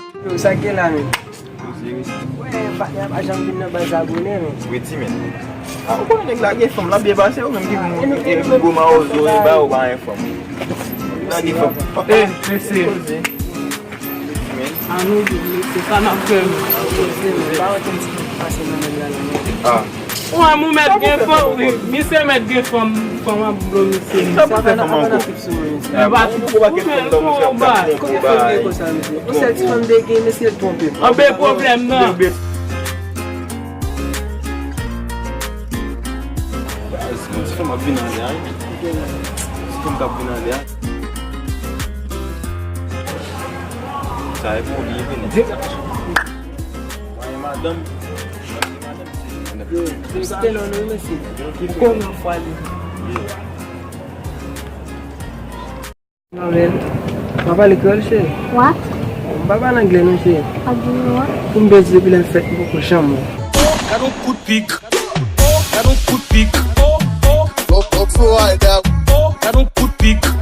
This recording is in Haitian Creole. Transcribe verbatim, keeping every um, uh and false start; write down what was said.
Yo, sa k gen la menm? Wè, patnè a pa janm vin nan baz abone, men. Wi, ti men. A, ou konnen nèg la gen fanm, l ap byen pase, ou menm ki vin montre, e, pi gwo mawozo, e ba ou pa gen fanm. Nèg la gen fanm. E, mesye. Ti men. An nou di, mesye, sa n ap fè, men. A. Ou wè, mwen mèt gen fanm, wi. Misye mèt gen fanm, fanm ap blo misye. Sa pa fè fanm ankò. Li pa trip sou mwen, misye. Li pa trip sou mwen, misye ap fè yon bagay. Konbyen fanm gen konsa, misye? Yon sèl ti fanm de gen, mesye, l twonpe m. Anben pwoblèm nan. Yon ti fanm ap vin anlè a, wi. Ti fanm k ap vin anlè a. Sa e pou li vini. Mwen, madanm. Yo, se Stella, non, mesye. Konbyen fwa li? Mwen, m ap pale kreyòl, cheri. What? M pa pale anglè, non, cheri. What do you want? Pou m bèz depi lè m fèt, m poko janm wè. Gad on kout pik. Gad on kout pik. Gad on kout pik.